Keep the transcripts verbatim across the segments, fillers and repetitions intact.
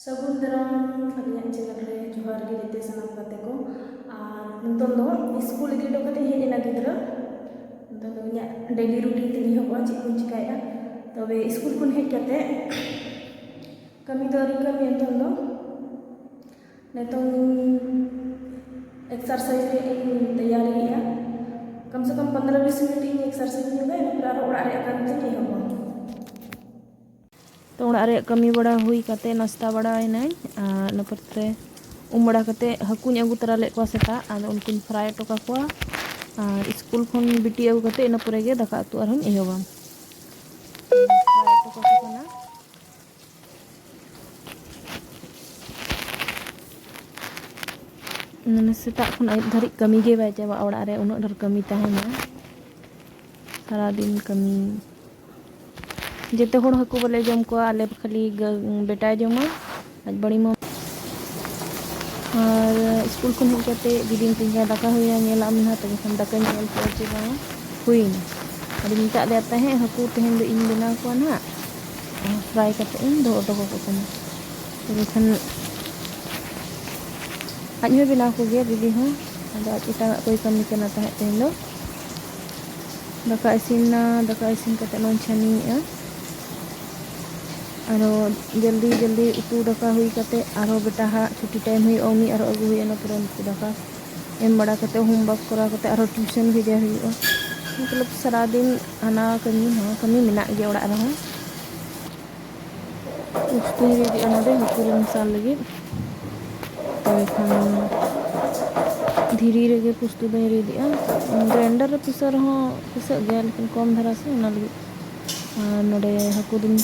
ᱥᱟᱹᱜᱩᱱ ᱫᱟᱨᱟᱢ ᱟᱹᱞᱤᱧᱟᱜ ᱪᱮᱱᱮᱞ ᱨᱮ᱾ ᱡᱚᱦᱟᱨ ᱜᱮ ᱡᱮᱛᱮ ᱥᱟᱱᱟᱢ ᱜᱟᱛᱮ ᱠᱚ᱾ ᱟᱨ ᱱᱤᱛᱚᱝ ᱫᱚ ᱥᱠᱩᱞ ᱤᱫᱤ ᱦᱚᱴᱚ ᱠᱟᱛᱮ ᱦᱮᱡ ᱮᱱᱟ ᱜᱤᱫᱽᱨᱟᱹ᱾ ᱱᱤᱛᱚᱝ ᱫᱚ ᱤᱧᱟᱹᱜ ᱰᱮᱞᱤ ᱨᱩᱴᱤᱱ ᱛᱤᱧ ᱮᱦᱚᱵᱚᱜᱼᱟ, ᱪᱮᱫ ᱠᱚᱧ ᱪᱤᱠᱟᱹᱭᱮᱫᱼᱟ᱾ ᱛᱚᱵᱮ ᱥᱠᱩᱞ ᱠᱷᱚᱱ ᱦᱮᱡ ᱠᱟᱛᱮ ᱠᱟᱹᱢᱤ ᱫᱚ ᱟᱹᱣᱨᱤ ᱠᱟᱹᱢᱤ᱾ ᱱᱤᱛᱚᱝ ᱫᱚ ᱱᱤᱛᱚᱝ ᱮᱠᱥᱟᱨᱥᱟᱭᱤᱡᱽ ᱨᱮᱭᱟᱜ ᱤᱧ ᱛᱮᱭᱟᱨᱤᱭᱮᱫᱼᱟ᱾ ᱠᱚᱢ ᱥᱮ ᱠᱚᱢ ᱯᱚᱱᱫᱽᱨᱚ ᱵᱤᱥ ᱢᱤᱱᱤᱴ ᱤᱧ ᱮᱠᱥᱟᱨᱥᱟᱭᱤᱡᱽ ᱧᱚᱜᱟ, ᱤᱱᱟᱹ ᱯᱚᱨᱮ ᱟᱨᱦᱚᱸ ᱚᱲᱟᱜ ᱨᱮᱭᱟᱜ ᱠᱟᱹᱢᱤ ᱫᱚᱧ ᱮᱦᱚᱵᱟ᱾ ᱛᱚ, ᱚᱲᱟᱜ ᱨᱮᱭᱟᱜ ᱠᱟᱹᱢᱤ ᱵᱟᱲᱟ ᱦᱩᱭ ᱠᱟᱛᱮ, ᱱᱟᱥᱛᱟ ᱵᱟᱲᱟᱭᱮᱱᱟᱹᱧ, ᱟᱨ ᱤᱱᱟᱹ ᱯᱚᱨᱮᱛᱮ ᱩᱢ ᱵᱟᱲᱟ ᱠᱟᱛᱮ ᱦᱟᱹᱠᱩᱧ ᱟᱹᱜᱩ ᱛᱚᱨᱟ ᱞᱮᱫ ᱠᱚᱣᱟ ᱥᱮᱛᱟᱜ, ᱟᱫᱚ ᱩᱱᱠᱩᱧ ᱯᱷᱨᱟᱭ ᱦᱚᱴᱚ ᱠᱟᱠᱚᱣᱟ᱾ ᱟᱨ ᱥᱠᱩᱞ ᱠᱷᱚᱱ ᱵᱤᱴᱤ ᱟᱹᱜᱩ ᱠᱟᱛᱮ ᱤᱱᱟᱹ ᱯᱚᱨᱮ ᱜᱮ ᱫᱟᱠᱟ ᱩᱛᱩ ᱟᱨᱦᱚᱸᱧ ᱮᱦᱚᱵᱟ᱾ ᱯᱷᱨᱟᱭ ᱦᱚᱴᱚ ᱠᱟᱠᱚ ᱠᱟᱱᱟ᱾ ᱢᱟᱱᱮ, ᱥᱮᱛᱟᱜ ᱠᱷᱚᱱ ᱟᱹᱭᱩᱵ ᱫᱷᱟᱹᱨᱤᱡ ᱠᱟᱹᱢᱤ ᱜᱮ ᱵᱟᱭ ᱪᱟᱵᱟᱜᱼᱟ ᱚᱲᱟᱜ ᱨᱮ, ᱩᱱᱟᱹᱜ ᱰᱷᱮᱨ ᱠᱟᱹᱢᱤ ᱛᱟᱦᱮᱱᱟ᱾ ᱥᱟᱨᱟᱫᱤᱱ ᱠᱟᱹᱢᱤ᱾ ᱡᱚᱛᱚ ᱦᱚᱲ ᱦᱟᱹᱠᱩ ᱵᱟᱞᱮ ᱡᱚᱢ ᱠᱚᱣᱟ, ᱟᱞᱮ ᱠᱷᱟᱹᱞᱤ ᱜᱟᱹ-, ᱵᱮᱴᱟᱭ ᱡᱚᱢᱟ, ᱟᱡ ᱵᱟᱹᱲᱤ ᱢᱟ᱾ ᱟᱨ ᱥᱠᱩᱞ ᱠᱷᱚᱱ ᱦᱮᱡ ᱠᱟᱛᱮ ᱫᱤᱫᱤ ᱢᱤᱛᱟᱹᱧ ᱠᱟᱱᱟ, "ᱫᱟᱠᱟ ᱦᱩᱭᱱᱟ, ᱧᱮᱞᱟᱜ ᱢᱮ ᱱᱟᱦᱟᱜ", ᱛᱚᱵᱮ ᱠᱷᱟᱱ ᱫᱟᱠᱟᱧ ᱧᱮᱞ ᱠᱮᱫᱟ ᱪᱮ ᱵᱟᱝ ᱦᱩᱭᱱᱟ᱾ ᱟᱫᱚᱧ ᱢᱮᱛᱟᱫ ᱫᱮᱭᱟ ᱛᱟᱦᱮᱸᱫ, ᱦᱟᱹᱠᱩ ᱛᱮᱦᱮᱧ ᱫᱚ ᱤᱧ ᱵᱮᱱᱟᱣ ᱠᱚᱣᱟ ᱱᱟᱦᱟᱜ, ᱟᱨ ᱯᱷᱨᱟᱭ ᱠᱟᱛᱮ ᱤᱧ ᱫᱚᱦᱚ ᱦᱚᱴᱚ ᱠᱟᱠᱚ ᱠᱟᱱᱟ᱾ ᱛᱚᱵᱮ ᱠᱷᱟᱱ ᱟᱡ ᱦᱚᱸᱭ ᱵᱮᱱᱟᱣ ᱠᱚᱜᱮᱭᱟ, ᱫᱤᱫᱤ ᱦᱚᱸ, ᱟᱫᱚ ᱟᱡ ᱮᱴᱟᱜᱟᱜ ᱠᱚᱭ ᱠᱟᱹᱢᱤ ᱠᱟᱱᱟ ᱛᱟᱦᱮᱸᱫ ᱛᱮᱦᱮᱧ ᱫᱚ᱾ ᱫᱟᱠᱟ ᱤᱥᱤᱱ ᱱᱟ, ᱫᱟᱠᱟ ᱤᱥᱤᱱ ᱠᱟᱛᱮ ᱱᱚᱜᱼᱚᱭ ᱪᱷᱟᱹᱱᱤᱭᱮᱜᱼᱟ᱾ ᱟᱨᱚ ᱡᱚᱞᱫᱤ ᱡᱚᱞᱫᱤ ᱩᱛᱩ ᱫᱟᱠᱟ ᱦᱩᱭ ᱠᱟᱛᱮ ᱟᱨᱦᱚᱸ ᱵᱮᱴᱟ ᱦᱟᱸᱜ ᱪᱷᱩᱴᱤ ᱴᱟᱭᱤᱢ ᱦᱩᱭᱩᱜᱼᱟ, ᱩᱱᱤ ᱟᱨᱦᱚᱸ ᱟᱹᱜᱩ ᱦᱩᱭᱩᱜᱼᱟ, ᱤᱱᱟᱹ ᱯᱚᱨᱮ ᱩᱱᱠᱩ ᱫᱟᱠᱟ ᱮᱢ ᱵᱟᱲᱟ ᱠᱟᱛᱮ ᱦᱳᱢᱣᱟᱨᱠ ᱠᱚᱨᱟᱣ ᱠᱟᱛᱮ ᱟᱨᱦᱚᱸ ᱴᱤᱭᱩᱥᱚᱱ ᱵᱷᱮᱡᱟ ᱦᱩᱭᱩᱜᱼᱟ᱾ ᱢᱚᱛᱞᱚᱵ ᱥᱟᱨᱟᱫᱤᱱ ᱦᱟᱱᱟ ᱠᱟᱹᱢᱤ ᱱᱚᱣᱟ ᱠᱟᱹᱢᱤ ᱢᱮᱱᱟᱜ ᱜᱮᱭᱟ ᱚᱲᱟᱜ ᱨᱮᱦᱚᱸ᱾ ᱩᱥᱛᱩᱧ ᱨᱤᱫᱮᱜᱼᱟ ᱱᱚᱰᱮ ᱦᱟᱹᱠᱩ ᱨᱮ ᱢᱮᱥᱟᱞ ᱞᱟᱹᱜᱤᱫ᱾ ᱛᱚᱵᱮ ᱠᱷᱟᱱ ᱫᱷᱤᱨᱤ ᱨᱮᱜᱮ ᱯᱩᱥᱛᱩ ᱫᱚᱧ ᱨᱤᱫᱮᱜᱼᱟ᱾ ᱜᱨᱟᱭᱱᱰᱟᱨ ᱨᱮ ᱯᱤᱥᱟᱹ ᱨᱮᱦᱚᱸ ᱯᱤᱥᱟᱹᱜ ᱜᱮᱭᱟ, ᱞᱮᱠᱤᱱ ᱠᱚᱢ ᱫᱷᱟᱨᱟ ᱥᱮ, ᱚᱱᱟ ᱞᱟᱹᱜᱤᱫ᱾ ᱟᱨ ᱱᱚᱰᱮ ᱦᱟᱹᱠᱩ ᱫᱚᱧ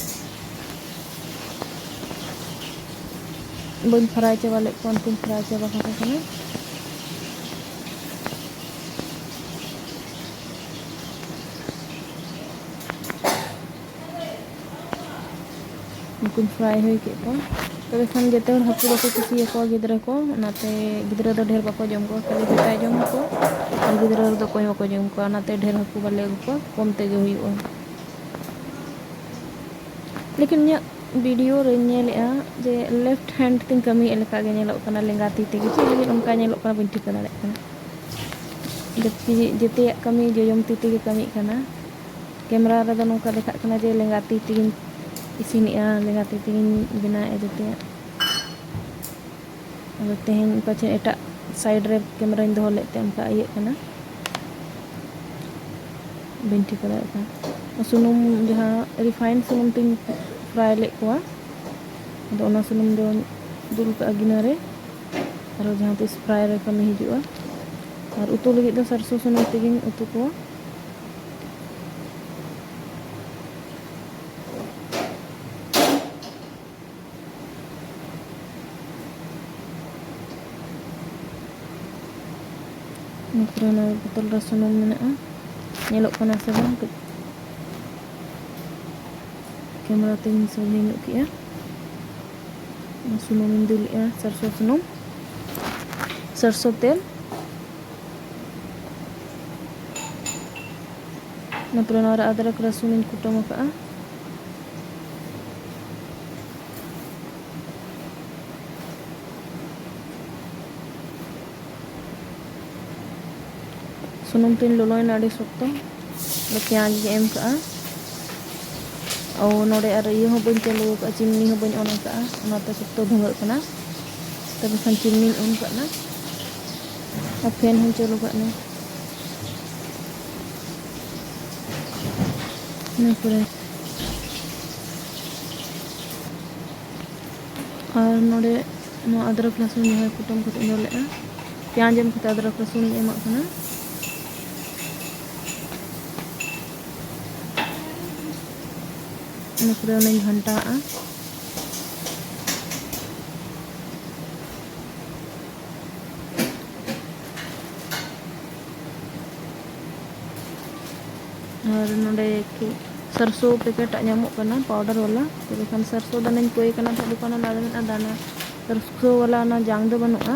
ᱵᱟᱹᱧ ᱯᱷᱨᱟᱭ ᱪᱟᱵᱟ ᱞᱮᱫ ᱠᱚᱣᱟ, ᱩᱱᱠᱩᱧ ᱯᱷᱨᱟᱭ ᱪᱟᱵᱟ ᱠᱟᱠᱚ ᱠᱟᱱᱟ᱾ ᱩᱱᱠᱩᱧ ᱯᱷᱨᱟᱭ ᱦᱩᱭ ᱠᱮᱫ ᱠᱚᱣᱟ᱾ ᱛᱚᱵᱮ ᱠᱷᱟᱱ ᱡᱚᱛᱚ ᱦᱚᱲ ᱦᱟᱹᱠᱩ ᱵᱟᱠᱚ ᱠᱩᱥᱤᱭᱟᱠᱚᱣᱟ ᱜᱤᱫᱽᱨᱟᱹ ᱠᱚ, ᱚᱱᱟᱛᱮ ᱜᱤᱫᱽᱨᱟᱹ ᱫᱚ ᱰᱷᱮᱨ ᱵᱟᱠᱚ ᱡᱚᱢ ᱠᱚᱣᱟ, ᱠᱷᱟᱹᱞᱤ ᱵᱮᱴᱟᱭ ᱡᱚᱢ ᱠᱚᱣᱟ᱾ ᱟᱨ ᱜᱤᱫᱽᱨᱟᱹ ᱨᱮᱫᱚ ᱚᱠᱚᱭ ᱦᱚᱸ ᱵᱟᱠᱚ ᱡᱚᱢ ᱠᱚᱣᱟ, ᱚᱱᱟᱛᱮ ᱰᱷᱮᱨ ᱦᱟᱹᱠᱩ ᱵᱟᱞᱮ ᱟᱹᱜᱩ ᱠᱚᱣᱟ, ᱠᱚᱢ ᱛᱮᱜᱮ ᱦᱩᱭᱩᱜᱼᱟ᱾ ᱞᱮᱠᱤᱱ ᱤᱧᱟᱹᱜ ᱵᱷᱤᱰᱤᱭᱳ ᱨᱮᱧ ᱧᱮᱞᱮᱜᱼᱟ ᱡᱮ ᱞᱮᱯᱷᱴ ᱦᱮᱱᱰ ᱛᱤᱧ ᱠᱟᱹᱢᱤᱭᱮᱫ ᱞᱮᱠᱟ ᱜᱮ ᱧᱮᱞᱚᱜ ᱠᱟᱱᱟ, ᱞᱮᱸᱜᱟ ᱛᱤ ᱛᱮᱜᱮ᱾ ᱪᱮᱫ ᱞᱟᱹᱜᱤᱫ ᱚᱱᱠᱟ ᱧᱮᱞᱚᱜ ᱠᱟᱱᱟ, ᱵᱟᱹᱧ ᱴᱷᱤᱠᱟᱹ ᱫᱟᱲᱮᱭᱟᱜ ᱠᱟᱱᱟ᱾ ᱡᱚᱛᱚ, ᱡᱮᱛᱮᱭᱟᱜ ᱠᱟᱹᱢᱤ ᱡᱚᱡᱚᱢ ᱛᱤ ᱛᱮᱜᱮ ᱠᱟᱹᱢᱤᱜ ᱠᱟᱱᱟ᱾ ᱠᱮᱢᱨᱟ ᱨᱮᱫᱚ ᱱᱚᱝᱠᱟ ᱫᱮᱠᱷᱟᱜ ᱠᱟᱱᱟ ᱡᱮ ᱞᱮᱸᱜᱟ ᱛᱤ ᱛᱮᱜᱮᱧ ᱤᱥᱤᱱᱮᱜᱼᱟ, ᱞᱮᱸᱜᱟ ᱛᱤ ᱛᱮᱜᱮᱧ ᱵᱮᱱᱟᱣᱮᱫᱼᱟ ᱡᱚᱛᱚᱭᱟᱜ᱾ ᱟᱫᱚ ᱛᱮᱦᱮᱧ ᱯᱟᱪᱷᱮ ᱮᱴᱟᱜ ᱥᱟᱭᱤᱰ ᱨᱮ ᱠᱮᱢᱨᱟᱧ ᱫᱚᱦᱚ ᱞᱮᱫ ᱛᱮ ᱚᱱᱠᱟ ᱤᱭᱟᱹᱜ ᱠᱟᱱᱟ, ᱵᱟᱹᱧ ᱴᱷᱤᱠᱟᱹ ᱫᱟᱲᱮᱭᱟᱜ ᱠᱟᱱᱟ᱾ ᱥᱩᱱᱩᱢ, ᱡᱟᱦᱟᱸ ᱨᱤᱯᱷᱟᱭᱤᱱᱰ ᱥᱩᱱᱩᱢ ᱛᱤᱧ ᱯᱷᱨᱟᱭ ᱞᱮᱫ ᱠᱚᱣᱟ, ᱟᱫᱚ ᱚᱱᱟ ᱥᱩᱱᱩᱢ ᱫᱚᱧ ᱫᱩᱞ ᱠᱟᱜᱼᱟ ᱜᱤᱱᱟᱹ ᱨᱮ, ᱟᱨᱚ ᱡᱟᱦᱟᱸ ᱛᱤᱥ ᱯᱷᱨᱟᱭ ᱨᱮ ᱠᱟᱹᱢᱤ ᱦᱤᱡᱩᱜᱼᱟ᱾ ᱟᱨ ᱩᱛᱩ ᱞᱟᱹᱜᱤᱫ ᱫᱚ ᱥᱟᱨᱥᱚ ᱥᱩᱱᱩᱢ ᱛᱮᱜᱮᱧ ᱩᱛᱩ ᱠᱚᱣᱟ᱾ ᱤᱱᱟᱹ ᱯᱚᱨᱮ ᱚᱱᱟ ᱵᱳᱛᱚᱞ ᱨᱮ ᱥᱩᱱᱩᱢ ᱢᱮᱱᱟᱜᱼᱟ, ᱧᱮᱞᱚᱜ ᱠᱟᱱᱟ ᱥᱮ ᱵᱟᱝ? ᱠᱟᱹᱡ ᱠᱮᱢᱮᱨᱟ ᱛᱮᱧ ᱥᱚᱡᱷᱮ ᱧᱚᱜ ᱠᱮᱜᱼᱟ᱾ ᱥᱩᱱᱩᱢᱤᱧ ᱫᱩᱞᱮᱜᱼᱟ, ᱥᱟᱨᱥᱚ ᱥᱩᱱᱩᱢ, ᱥᱟᱨᱥᱚ ᱛᱮᱞ᱾ ᱤᱱᱟᱹ ᱯᱚᱨᱮ ᱱᱚᱣᱟ ᱨᱮ ᱟᱫᱨᱚᱠ ᱨᱟᱹᱥᱩᱱᱤᱧ ᱠᱩᱴᱟᱹᱢ ᱟᱠᱟᱜᱼᱟ᱾ ᱥᱩᱱᱩᱢ ᱛᱤᱧ ᱞᱚᱞᱚᱭᱮᱱᱟ ᱟᱹᱰᱤ ᱥᱚᱠᱛᱚ, ᱟᱫᱚ ᱯᱮᱸᱭᱟᱡᱽ ᱜᱮ ᱮᱢ ᱠᱟᱜᱼᱟ᱾ ᱚ, ᱱᱚᱰᱮ ᱟᱨ ᱤᱭᱟᱹ ᱦᱚᱸ ᱵᱟᱹᱧ ᱪᱟᱹᱞᱩ ᱟᱠᱟᱫᱼᱟ, ᱪᱤᱢᱱᱤ ᱦᱚᱸ ᱵᱟᱹᱧ ᱚᱱ ᱟᱠᱟᱫᱼᱟ, ᱚᱱᱟᱛᱮ ᱥᱚᱠᱛᱚ ᱫᱷᱩᱸᱣᱟᱹᱜ ᱠᱟᱱᱟ᱾ ᱛᱚᱵᱮ ᱠᱷᱟᱱ ᱪᱤᱢᱱᱤᱧ ᱚᱱ ᱠᱟᱜ ᱱᱟ ᱟᱨ ᱯᱷᱮᱱ ᱦᱚᱸᱧ ᱪᱟᱹᱞᱩ ᱠᱟᱜ ᱱᱟ᱾ ᱤᱱᱟᱹ ᱯᱚᱨᱮ ᱟᱨ ᱱᱚᱰᱮ ᱱᱚᱣᱟ ᱟᱫᱨᱚᱠ ᱨᱟᱹᱥᱩᱱ ᱡᱟᱦᱟᱸ ᱠᱩᱴᱟᱹᱢ ᱠᱟᱛᱮ ᱤᱧ ᱫᱚᱦᱚ ᱞᱮᱫᱼᱟ, ᱯᱮᱸᱭᱟᱡᱽ ᱮᱢ ᱠᱟᱛᱮ ᱟᱫᱨᱚᱠ ᱨᱟᱹᱥᱩᱱ ᱤᱧ ᱮᱢᱟᱜ ᱠᱟᱱᱟ᱾ ᱤᱱᱟᱹ ᱯᱚᱨᱮ ᱚᱱᱟᱧ ᱜᱷᱟᱱᱴᱟᱣᱟᱜᱼᱟ᱾ ᱟᱨ ᱱᱚᱰᱮ ᱠᱤ ᱥᱟᱨᱥᱚ ᱯᱮᱠᱮᱴᱟᱜ ᱧᱟᱢᱚᱜ ᱠᱟᱱᱟ, ᱯᱟᱣᱰᱟᱨ ᱵᱟᱞᱟ, ᱛᱚᱵᱮ ᱠᱷᱟᱱ ᱥᱟᱨᱥᱚ ᱫᱟᱱᱟᱧ ᱠᱚᱭ ᱠᱟᱱᱟ, ᱛᱚ ᱫᱚᱠᱟᱱ ᱨᱮ ᱟᱫᱚ ᱢᱮᱱᱟᱜᱼᱟ ᱫᱟᱱᱟ, ᱥᱟᱨᱥᱚ ᱵᱟᱞᱟ ᱚᱱᱟ ᱡᱟᱝ ᱫᱚ ᱵᱟᱹᱱᱩᱜᱼᱟ,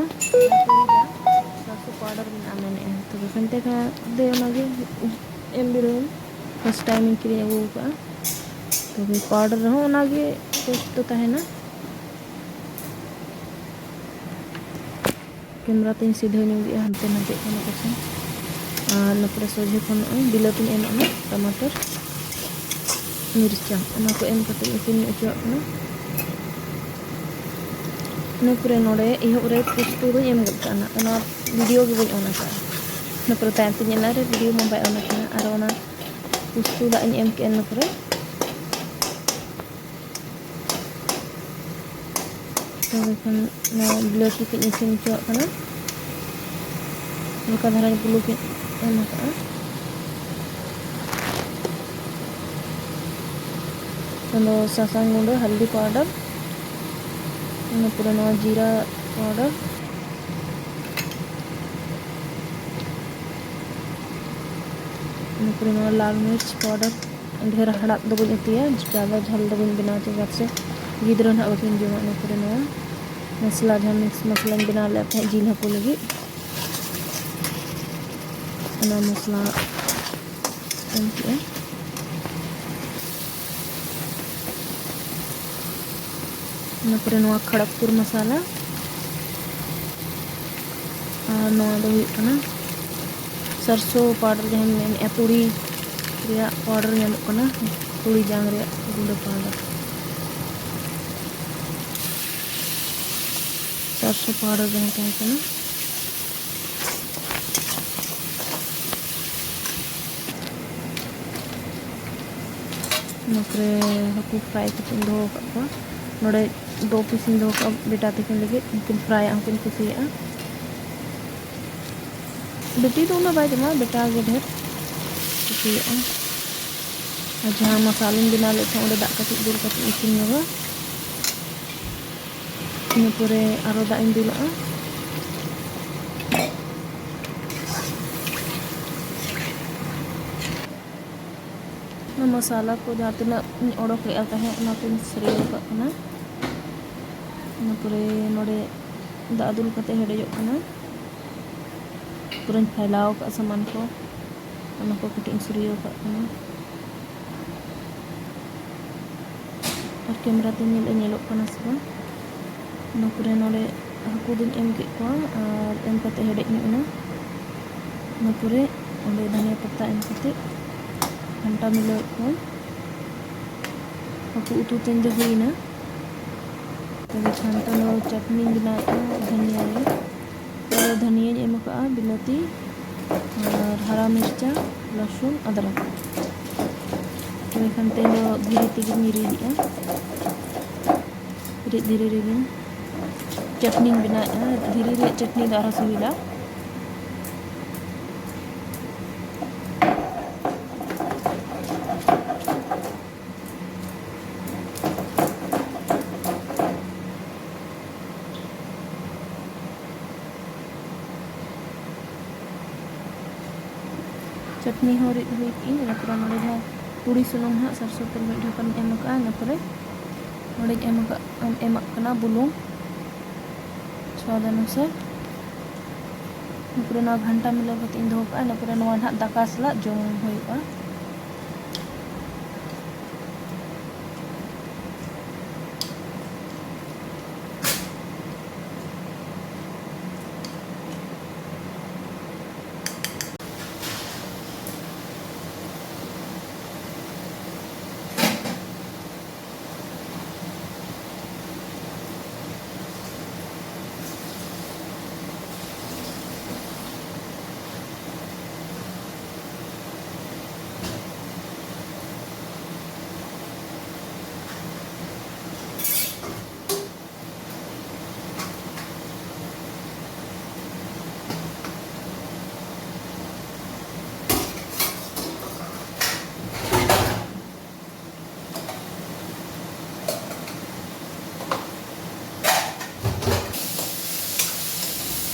ᱥᱟᱨᱥᱚ ᱯᱟᱣᱰᱟᱨ ᱢᱮᱱᱟᱜᱼᱟ ᱢᱮᱱᱮᱫᱼᱟ, ᱛᱚᱵᱮ ᱠᱷᱟᱱ ᱛᱮ ᱠᱷᱟᱱ ᱫᱮ ᱚᱱᱟᱜᱮ ᱮᱢ ᱵᱤᱰᱟᱹᱣᱟᱹᱧ᱾ ᱯᱷᱟᱥᱴ ᱴᱟᱭᱤᱢ ᱤᱧ ᱠᱤᱨᱤᱧ ᱟᱹᱜᱩ ᱟᱠᱟᱫᱼᱟ, ᱛᱚᱵᱮ ᱯᱟᱣᱰᱟᱨ ᱨᱮᱦᱚᱸ ᱚᱱᱟᱜᱮ ᱯᱮᱥᱴ ᱫᱚ ᱛᱟᱦᱮᱱᱟ᱾ ᱠᱮᱢᱨᱟ ᱛᱤᱧ ᱥᱤᱫᱷᱟᱹ ᱧᱚᱜᱮᱜᱼᱟ, ᱦᱟᱱᱛᱮ ᱱᱟᱛᱮᱜ ᱠᱟᱱᱟ ᱯᱟᱪᱷᱮ᱾ ᱟᱨ ᱤᱱᱟᱹ ᱯᱚᱨᱮ ᱥᱚᱡᱷᱮ ᱠᱷᱚᱱ ᱱᱚᱜᱼᱚᱭ ᱵᱤᱞᱟᱹᱛᱤᱧ ᱮᱢᱟᱜ ᱠᱟᱱᱟ, ᱴᱟᱢᱟᱴᱟᱨ, ᱢᱤᱨᱪᱟ, ᱚᱱᱟ ᱠᱚ ᱮᱢ ᱠᱟᱛᱮ ᱤᱥᱤᱱ ᱦᱚᱪᱚᱣᱟᱜ ᱠᱟᱱᱟ᱾ ᱤᱱᱟᱹ ᱯᱚᱨᱮ ᱱᱚᱰᱮ ᱮᱦᱚᱵ ᱨᱮ ᱯᱩᱥᱛᱩ ᱫᱚᱧ ᱮᱢ ᱜᱚᱫ ᱠᱟᱜᱼᱟ, ᱚᱱᱟ ᱵᱷᱤᱰᱤᱭᱳ ᱜᱮ ᱵᱟᱹᱧ ᱚᱱ ᱟᱠᱟᱫᱼᱟ᱾ ᱤᱱᱟᱹ ᱯᱚᱨᱮ ᱛᱟᱭᱚᱢ ᱛᱮᱧ ᱧᱮᱞᱟ ᱨᱮ ᱵᱷᱤᱰᱤᱭᱳ ᱢᱟ ᱵᱟᱭ ᱚᱱ ᱟᱠᱟᱱᱟ᱾ ᱟᱨ ᱚᱱᱟ ᱯᱩᱥᱛᱩ ᱫᱟᱜ ᱤᱧ ᱮᱢ ᱠᱮᱜᱼᱟ ᱤᱱᱟᱹ ᱯᱚᱨᱮ᱾ ᱛᱚᱵᱮ ᱠᱷᱟᱱ ᱱᱚᱣᱟ ᱵᱤᱞᱟᱹᱛᱤ ᱠᱚᱧ ᱤᱥᱤᱱ ᱦᱚᱪᱚᱣᱟᱜ ᱠᱟᱱᱟ᱾ ᱦᱟᱞᱠᱟ ᱫᱷᱟᱨᱟ ᱵᱩᱞᱩᱝ ᱠᱚᱧ ᱮᱢ ᱟᱠᱟᱫᱼᱟ᱾ ᱟᱫᱚ ᱥᱟᱥᱟᱝ ᱜᱩᱸᱰᱟᱹ, ᱦᱚᱞᱫᱤ ᱯᱟᱣᱰᱟᱨ, ᱤᱱᱟᱹ ᱯᱚᱨᱮ ᱱᱚᱣᱟ ᱡᱤᱨᱟ ᱯᱟᱣᱰᱟᱨ, ᱤᱱᱟᱹ ᱯᱚᱨᱮ ᱱᱚᱣᱟ ᱞᱟᱞ ᱢᱤᱨᱪ ᱯᱟᱣᱰᱟᱨ᱾ ᱰᱷᱮᱨ ᱦᱟᱲᱦᱟᱫ ᱫᱚ ᱵᱟᱹᱧ ᱩᱛᱩᱭᱟ, ᱡᱟᱫᱟ ᱡᱷᱟᱞ ᱫᱚ ᱵᱟᱹᱧ ᱵᱮᱱᱟᱣ ᱦᱚᱪᱚᱭᱟ, ᱪᱮᱫᱟᱜ ᱥᱮ ᱜᱤᱫᱽᱨᱟᱹ ᱱᱟᱦᱟᱜ ᱵᱟᱹᱠᱤᱱ ᱡᱚᱢᱟ᱾ ᱤᱱᱟᱹ ᱯᱚᱨᱮ ᱱᱚᱣᱟ ᱢᱚᱥᱞᱟ, ᱡᱟᱦᱟᱸ ᱢᱤᱠᱥ ᱢᱚᱥᱞᱟᱧ ᱵᱮᱱᱟᱣ ᱞᱮᱫ ᱛᱟᱦᱮᱸᱫ ᱡᱤᱞ ᱦᱟᱹᱠᱩ ᱞᱟᱹᱜᱤᱫ, ᱚᱱᱟ ᱢᱚᱥᱞᱟ ᱮᱢ ᱠᱮᱜᱼᱟ᱾ ᱤᱱᱟᱹ ᱯᱚᱨᱮ ᱱᱚᱣᱟ ᱠᱷᱚᱲᱚᱜᱽᱯᱩᱨ ᱢᱟᱥᱟᱞᱟ, ᱟᱨ ᱱᱚᱣᱟ ᱫᱚ ᱦᱩᱭᱩᱜ ᱠᱟᱱᱟ ᱥᱟᱨᱥᱳ ᱯᱟᱣᱰᱟᱨ, ᱡᱟᱦᱟᱸᱧ ᱢᱮᱱᱮᱫᱼᱟ ᱛᱩᱲᱤ ᱨᱮᱭᱟᱜ ᱯᱟᱣᱰᱟᱨ ᱧᱟᱢᱚᱜ ᱠᱟᱱᱟ, ᱛᱩᱲᱤ ᱡᱟᱝ ᱨᱮᱭᱟᱜ ᱜᱩᱸᱰᱟᱹ ᱯᱟᱣᱰᱟᱨ᱾ ᱥᱟᱨᱥᱳ ᱯᱟᱣᱰᱟᱨ ᱡᱟᱦᱟᱸ ᱛᱟᱦᱮᱸ ᱠᱟᱱᱟ᱾ ᱤᱱᱟᱹ ᱯᱚᱨᱮ ᱦᱟᱹᱠᱩ ᱯᱷᱨᱟᱭ ᱠᱟᱛᱮᱧ ᱫᱚᱦᱚ ᱟᱠᱟᱫ ᱠᱚᱣᱟ᱾ ᱱᱚᱰᱮ ᱫᱚ ᱯᱤᱥᱤᱧ ᱫᱚᱦᱚ ᱠᱟᱜᱼᱟ ᱵᱮᱴᱟ ᱛᱟᱹᱠᱤᱱ ᱞᱟᱹᱜᱤᱫ, ᱩᱱᱠᱤᱱ ᱯᱷᱨᱟᱭᱟᱜ ᱦᱚᱸᱠᱤᱱ ᱠᱩᱥᱤᱭᱟᱜᱼᱟ᱾ ᱵᱤᱴᱤ ᱫᱚ ᱩᱱᱟᱹᱜ ᱵᱟᱭ ᱡᱚᱢᱟ, ᱵᱮᱴᱟ ᱜᱮ ᱰᱷᱮᱨ ᱠᱩᱥᱤᱭᱟᱜᱼᱟ᱾ ᱟᱨ ᱡᱟᱦᱟᱸ ᱢᱚᱥᱟᱞᱟᱧ ᱵᱮᱱᱟᱣ ᱞᱮᱫ ᱛᱟᱦᱮᱸᱫ, ᱚᱸᱰᱮ ᱫᱟᱜ ᱠᱟᱹᱴᱤᱡ ᱫᱩᱞ ᱠᱟᱛᱮ ᱤᱥᱤᱱ ᱧᱚᱜᱟ᱾ ᱤᱱᱟᱹ ᱯᱚᱨᱮ ᱟᱨᱚ ᱫᱟᱜ ᱤᱧ ᱫᱩᱞᱟᱜᱼᱟ᱾ ᱚᱱᱟ ᱢᱚᱥᱟᱞᱟ ᱠᱚ ᱡᱟᱦᱟᱸ ᱛᱤᱱᱟᱹᱜ ᱤᱧ ᱚᱰᱚᱠ ᱞᱮᱫᱼᱟ ᱛᱟᱦᱮᱸᱫ, ᱚᱱᱟ ᱠᱚᱧ ᱥᱟᱹᱨᱭᱟᱹᱣ ᱠᱟᱜ ᱠᱟᱱᱟ᱾ ᱤᱱᱟᱹ ᱯᱚᱨᱮ ᱱᱚᱰᱮ ᱫᱟᱜ ᱫᱩᱞ ᱠᱟᱛᱮ ᱦᱮᱰᱮᱡᱚᱜ ᱠᱟᱱᱟ᱾ ᱯᱩᱨᱟᱹᱧ ᱯᱷᱟᱭᱞᱟᱣ ᱠᱟᱜᱼᱟ ᱥᱟᱢᱟᱱ ᱠᱚ, ᱚᱱᱟ ᱠᱚ ᱠᱟᱹᱴᱤᱡ ᱤᱧ ᱥᱟᱹᱨᱭᱟᱹᱣ ᱠᱟᱜ ᱠᱟᱱᱟ᱾ ᱟᱨ ᱠᱮᱢᱮᱨᱟ ᱛᱮ ᱧᱮᱞ ᱧᱮᱞᱚᱜ ᱠᱟᱱᱟ ᱥᱮ ᱵᱟᱝ? ᱤᱱᱟᱹ ᱯᱚᱨᱮ ᱱᱚᱰᱮ ᱦᱟᱹᱠᱩ ᱫᱚᱧ ᱮᱢ ᱠᱮᱫ ᱠᱚᱣᱟ ᱟᱨ ᱮᱢ ᱠᱟᱛᱮ ᱦᱮᱰᱮᱡ ᱧᱚᱜ ᱮᱱᱟ᱾ ᱤᱱᱟᱹ ᱯᱚᱨᱮ ᱚᱸᱰᱮ ᱫᱷᱟᱱᱤᱭᱟᱹ ᱯᱟᱛᱟ ᱮᱢ ᱠᱟᱛᱮ ᱜᱷᱟᱱᱴᱟ ᱢᱤᱞᱟᱹᱣᱮᱫ ᱠᱚᱣᱟᱧ᱾ ᱦᱟᱹᱠᱩ ᱩᱛᱩ ᱛᱤᱧ ᱫᱚ ᱦᱩᱭᱱᱟ᱾ ᱛᱚᱵᱮ ᱠᱷᱟᱱ ᱫᱚ ᱱᱚᱣᱟ ᱪᱟᱴᱱᱤᱧ ᱵᱮᱱᱟᱣᱮᱫᱼᱟ ᱫᱷᱟᱹᱱᱤᱭᱟᱹ ᱨᱮ᱾ ᱛᱚᱵᱮ ᱫᱷᱟᱹᱱᱤᱭᱟᱹᱧ ᱮᱢ ᱟᱠᱟᱫᱼᱟ, ᱵᱤᱞᱟᱹᱛᱤ ᱟᱨ ᱦᱟᱨᱟ ᱢᱤᱨᱪᱟ, ᱨᱟᱹᱥᱩᱱ, ᱟᱫᱨᱟᱠ᱾ ᱛᱚᱵᱮ ᱠᱷᱟᱱ ᱛᱮᱦᱮᱧ ᱫᱚ ᱫᱷᱤᱨᱤ ᱛᱮᱜᱮᱧ ᱨᱤᱫᱮᱜᱼᱟ᱾ ᱨᱤᱫ ᱫᱷᱤᱨᱤ ᱨᱮᱜᱮᱧ ᱪᱟᱴᱱᱤᱧ ᱵᱮᱱᱟᱣᱮᱫᱼᱟ᱾ ᱫᱷᱤᱨᱤ ᱨᱮᱭᱟᱜ ᱪᱟᱴᱱᱤ ᱫᱚ ᱟᱨᱦᱚᱸ ᱥᱤᱵᱤᱞᱟ᱾ ᱪᱟᱴᱱᱤ ᱦᱚᱸ ᱨᱤᱫ ᱦᱩᱭ ᱠᱮᱜᱼᱟᱹᱧ᱾ ᱤᱱᱟᱹ ᱯᱚᱨᱮ ᱱᱚᱰᱮ ᱡᱟᱦᱟᱸ ᱛᱩᱲᱤ ᱥᱩᱱᱩᱢ ᱦᱟᱸᱜ ᱥᱟᱨᱥᱚ ᱛᱮᱞ ᱢᱤᱫ ᱰᱷᱟᱠᱚᱱ ᱤᱧ ᱮᱢ ᱟᱠᱟᱫᱼᱟ, ᱤᱱᱟᱹ ᱯᱚᱨᱮ ᱱᱚᱰᱮᱧ ᱮᱢ ᱟᱠᱟᱫ, ᱮᱢᱟᱜ ᱠᱟᱱᱟ ᱵᱩᱞᱩᱝ ᱥᱣᱟᱫ ᱚᱱᱩᱥᱟᱨ᱾ ᱤᱱᱟᱹ ᱯᱚᱨᱮ ᱱᱚᱣᱟ ᱜᱷᱟᱱᱴᱟ ᱢᱤᱞᱟᱹᱣ ᱠᱟᱛᱮ ᱤᱧ ᱫᱚᱦᱚ ᱠᱟᱜᱼᱟ᱾ ᱤᱱᱟᱹ ᱯᱚᱨᱮ ᱱᱚᱣᱟ ᱱᱟᱦᱟᱜ ᱫᱟᱠᱟ ᱥᱟᱞᱟᱜ ᱡᱚᱢ ᱦᱩᱭᱩᱜᱼᱟ᱾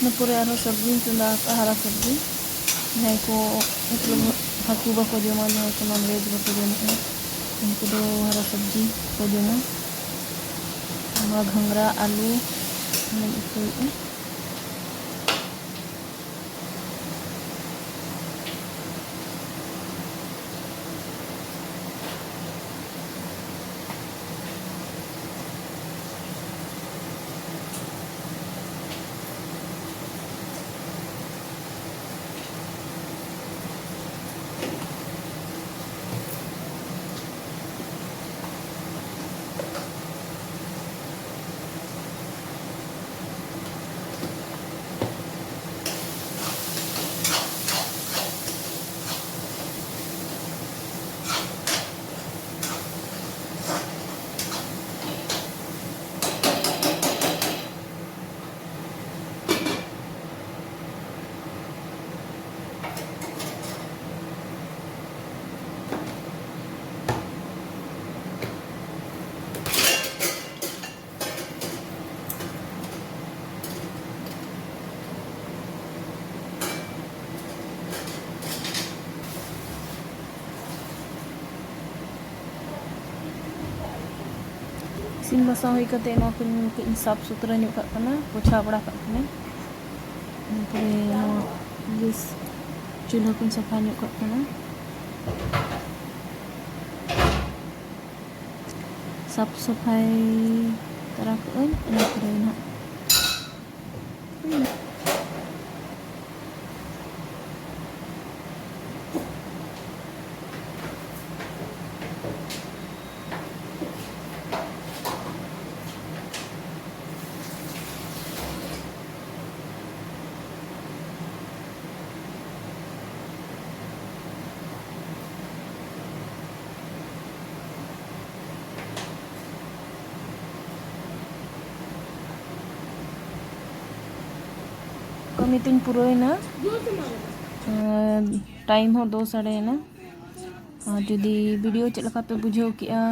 ᱤᱱᱟᱹ ᱯᱚᱨᱮ ᱟᱨᱦᱚᱸ ᱥᱚᱵᱽᱡᱤᱧ ᱪᱚᱸᱫᱟ ᱟᱠᱟᱫᱼᱟ, ᱦᱟᱨᱟ ᱥᱚᱵᱽᱡᱤ᱾ ᱡᱟᱦᱟᱸᱭ ᱠᱚ ᱢᱚᱛᱞᱚᱵ ᱦᱟᱹᱠᱩ ᱵᱟᱠᱚ ᱡᱚᱢᱟ, ᱡᱟᱦᱟᱸᱭ ᱠᱚ non veg ᱵᱟᱠᱚ ᱡᱚᱢᱮᱫᱼᱟ, ᱩᱱᱠᱩ ᱫᱚ ᱦᱟᱨᱟ ᱥᱚᱵᱽᱡᱤ ᱠᱚ ᱡᱚᱢᱟ᱾ ᱱᱚᱣᱟ ᱜᱷᱟᱸᱜᱽᱨᱟ, ᱟᱹᱞᱩ ᱚᱱᱟᱧ ᱩᱛᱩᱭᱮᱫᱼᱟ᱾ ᱤᱥᱤᱱ ᱵᱟᱥᱟᱝ ᱦᱩᱭ ᱠᱟᱛᱮ ᱱᱚᱣᱟ ᱠᱚᱧ ᱠᱟᱹᱡ ᱤᱧ ᱥᱟᱯ ᱥᱩᱛᱨᱟᱹ ᱧᱚᱜ ᱠᱟᱜ ᱠᱟᱱᱟ, ᱯᱚᱪᱷᱟᱣ ᱵᱟᱲᱟ ᱠᱟᱜ ᱠᱟᱱᱟᱧ᱾ ᱤᱱᱟᱹ ᱯᱚᱨᱮ ᱱᱚᱣᱟ ᱜᱮᱥ ᱪᱩᱞᱦᱟᱹ ᱠᱚᱧ ᱥᱟᱯᱷᱟ ᱧᱚᱜ ᱠᱟᱜ ᱠᱟᱱᱟ᱾ ᱥᱟᱯ ᱥᱟᱯᱷᱟᱭ ᱛᱟᱨᱟ ᱠᱟᱜ ᱟᱹᱧ, ᱤᱱᱟᱹ ᱯᱚᱨᱮ ᱱᱟᱦᱟᱜ ᱠᱟᱹᱢᱤ ᱛᱤᱧ ᱯᱩᱨᱟᱹᱣᱮᱱᱟ᱾ ᱟᱨ ᱴᱟᱭᱤᱢ ᱦᱚᱸ ᱫᱚ ᱥᱟᱰᱮᱭᱮᱱᱟ᱾ ᱟᱨ ᱡᱩᱫᱤ ᱵᱷᱤᱰᱤᱭᱳ ᱪᱮᱫ ᱞᱮᱠᱟ ᱯᱮ ᱵᱩᱡᱷᱟᱹᱣ ᱠᱮᱜᱼᱟ,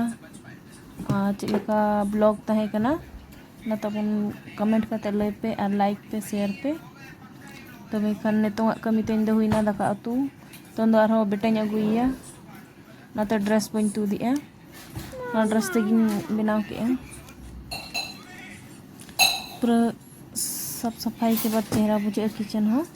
ᱟᱨ ᱪᱮᱫ ᱞᱮᱠᱟ ᱵᱞᱚᱜ ᱛᱟᱦᱮᱸ ᱠᱟᱱᱟ, ᱚᱱᱟ ᱛᱟᱵᱚᱱ ᱠᱚᱢᱮᱱᱴ ᱠᱟᱛᱮ ᱞᱟᱹᱭ ᱯᱮ ᱟᱨ ᱞᱟᱭᱤᱠ ᱯᱮ, ᱥᱮᱭᱟᱨ ᱯᱮ᱾ ᱛᱚᱵᱮ ᱠᱷᱟᱱ ᱱᱤᱛᱚᱝᱟᱜ ᱠᱟᱹᱢᱤ ᱛᱤᱧ ᱫᱚ ᱦᱩᱭᱱᱟ ᱫᱟᱠᱟ ᱩᱛᱩ᱾ ᱱᱤᱛᱚᱝ ᱫᱚ ᱟᱨᱦᱚᱸ ᱵᱮᱴᱟᱧ ᱟᱹᱜᱩᱭᱮᱭᱟ, ᱚᱱᱟᱛᱮ ᱰᱨᱮᱥ ᱵᱟᱹᱧ ᱛᱩᱫᱮᱜᱼᱟ᱾ ᱱᱚᱣᱟ ᱰᱨᱮᱥ ᱛᱮᱜᱮᱧ ᱵᱮᱱᱟᱣ ᱠᱮᱜᱼᱟ᱾ ᱯᱩᱨᱟᱹ ᱥᱟᱯ ᱥᱟᱯᱷᱟᱭ ᱠᱮ ᱵᱟᱫ ᱪᱮᱦᱨᱟ ᱵᱩᱡᱷᱟᱹᱜᱼᱟ ᱠᱤᱪᱮᱱ ᱦᱚᱸ᱾